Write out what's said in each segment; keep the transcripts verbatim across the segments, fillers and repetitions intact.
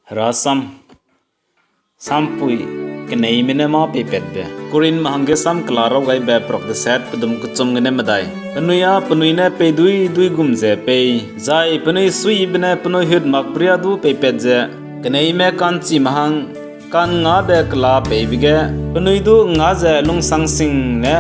Hera sam. Sampui, keneime ne mâ peipatbe. Korinthme hangge sam kela raw gaibe perok deset pedum kechum gene medai. Penui â penui ne peiduî duî gum ze pei, zai penui suiyibe ne penui hut makbe riâ du peipat ze, keneime ka'nchime hang ka'ngngâbe kela peibe ge, penui du ’nngâ ze lungsang sing ne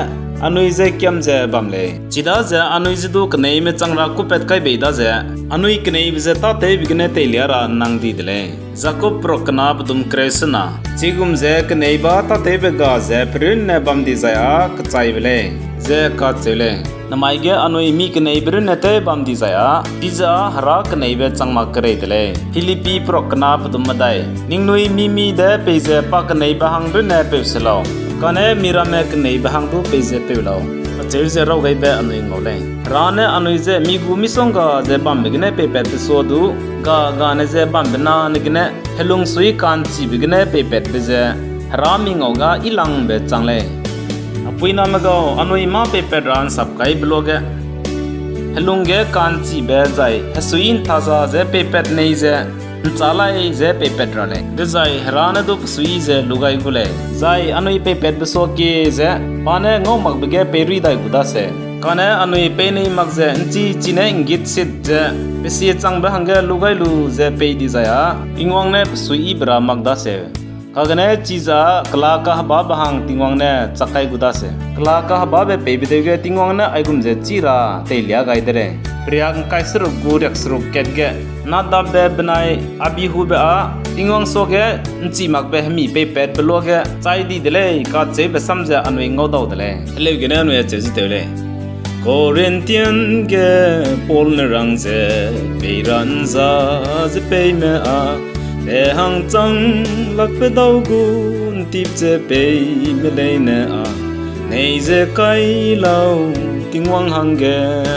anui je kiam ze bam lei. Chidaze anui je du keneime chang ra kûpat kai bei daze, anui keneibe ze tâtewbe gene teilia ra ’nnang di de lei. Jakob perok kena pedum kereu sena. Chigum ze keneibe â tâtewbe ga ze perunne bam dizai â kechaibe lei, ze kacheu lei. Namai ge anui mi keneibe runne tew bam dizai â, chize â Hera keneibe chang mak kerei de lei. Philippi perok kena pedum medai. Ningnui mi-mi de peize pa keneibe hang runne peu se lau, kane miramme keneibe hang du peize peu lau, acheu ze raw gaibe anui ngau lei. Hera ne anui je mi gu misongga ze bambe gene peipatbe sua du, ga gane ze bambe nane gene helungsui ka'nchibe gene peipatbe ze Hera mi ngau ga yilangbe chang lei. Apuiname gau, anui mâ peipat ra ’nsap kaibe luage, helung ge ka'nchibe zai hesui ’ntaza ze peipat nei ze ’nchâ lai ze peipat ra lei, dezai Hera ne du pesui ze lu gai gu lei. Zai anui peipatbe suakie ze pa ne ngau makbe ge peirui dai gu daseu, kane anui peinei mak ze ’nchi chine ’nggit sit ze, pe sie changbe hangge lu gai lu ze pei dizai â, Tingwang ne pesui yibe ra mak daseu. Kagene chize â kela kahebabe hang Tingwang ne chak kai gu daseu. Kela kahebabe peibe deu ge Tingwang ne aigum ze chî ra teilia gai de lei. Periak ’ngkai seruk gu riak seruk kat ge, Nadabbe benai Abihube â Tingwang suage ’nchi makbe hemi peipatbe luage chai di de lei kacheube sam ze anui ngaudau de lei. Heleu gene anui acheu ze tew lei. Corinthian ge Paul ne rang ze, peiranza ze peime â, pe hang chang lakbe dau gu ’ntip ze peime leine â, nei ze kai lau Tingwang hangge,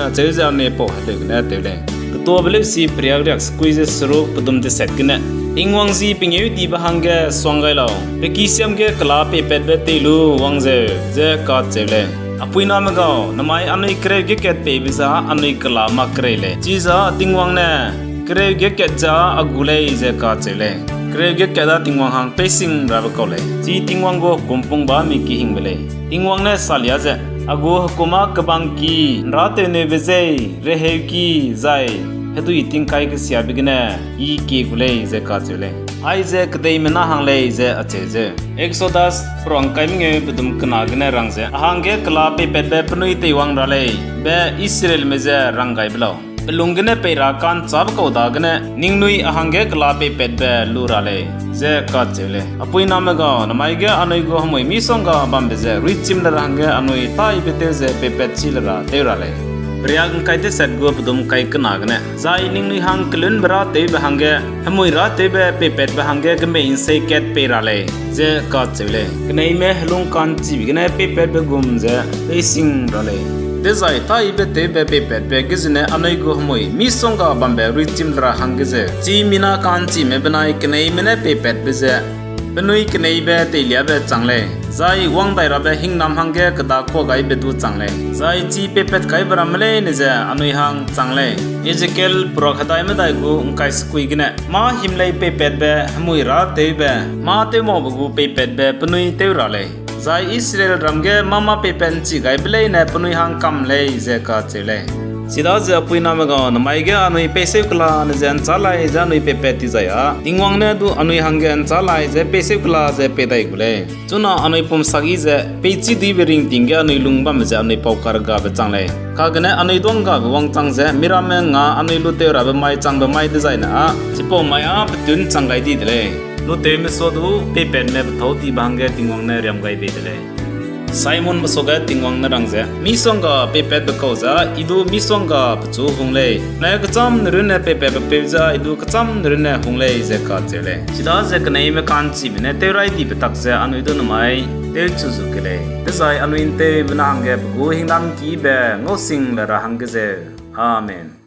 acheu ze anui pau heleu gene tew lei. Ketuabe leusi periak riak sekui ze seruk pedum deset gene, Tingwang ji pengêudibe hangge suang gai lau, pe ki siam ge kela peipatbe tei lu wang zeu, ze kacheu lei. Apuiname gau, namai anui kereu ge kat peibe ze â anui kela mak kerei lei. Chize â Tingwang ne kereu ge kat ze â a gu lei ze kacheu lei. Kereu ge kat â Tingwang hang peising rabe kau lei. Chi Tingwang gu hekumpungba mi kihingbe lei. Tingwang ne salia ze, a gu hekum â kebangki ’nrâtewneube zei, reheuki, zai hedui tingkai kesiabe gene I kie gu lei ze kacheu lei. Aize kedeimena hang lei ze acheu zeu. Exodus perua ’ngkai mengeu pedum kena gene rang ze, a hangge kela peipatbe penui teiwang ra lei, be Israelme je rang gai be lau. Pe lung gene pei ra ka'nchâbe kau dagene ningnui a hangge kela peipatbe lu ra lei, ze kacheu lei. Apuiname gau, namai ge anui gu hemui misongga bambe ze ruichim le ra hangge anui taibe tew ze peipat chi le ra tew ra lei. Periak ’ngkai deset gu pedum ’ngkai kena gene, zai ningnui hang kelunbe râtewbe hangge, hemui râtewbe peipatbe hangge kemei ’nsei kat pei ra lei, ze kacheu lei. Keneime helung ka'nchibe gene peipatbe gum ze peising ra lei. Dezai taibe tewbe peipatbe ge zene anui gu hemui misongga bambe ruichim le ra hangge zeu, chi mina ka'nchime benai keneime ne peipatbe ze penui keneibe teiliabe chang lei, zai wang dai rabe hingnam hangge kedakua gaibe du chang lei, zai chi peipat kaibe ramme leine ze anui hang chang lei. Ezekiel perua hedai medai gu ’ngkai sekui gene, mâ himlei peipatbe, hemui râtewbe, mâ tewmaube gu peipatbe penui tew ra lei, zai Israelram ge mâ-mâ peipat ’nchi gaibe leine penui hang kam lei, ze kacheu lei. Chidaze apuiname gau, namai ge anui peiseu kelane ze ’nchâ lai ze anui peipat tizai â, Tingwang ne du anui hangge ’nchâ lai ze peiseu kela ze pei dai gu lei. Chuna anui pumsak yi ze peichi duibe ringting ge anui lung bambe ze anui pau kargabe chang lei. Kagene anui duanggabe wangchang ze miramme ’ngngâ anui lutew rabe mai changbe mai dezaine â, chipau mai â petun chang gai di de lei. Lutewme sua du peipatme pethâu tibe hangge Tingwang ne riam gai bei de lei. Simonbe suage Tingwang ne rang ze, misongga peipatbe kau ze I du misongga pechu hung lei, ne kechâmne runne peipatbe peu ze I du kechâmne runne hung lei, ze kacheu lei. Chidaze keneime ka'nchibe ne tewrai dibe tak ze anui du namai tewchu zu ke lei, dezai anui ’nteube na hangge pe gu hingnamkibe ngau sing le ra hangge zeu. Amen.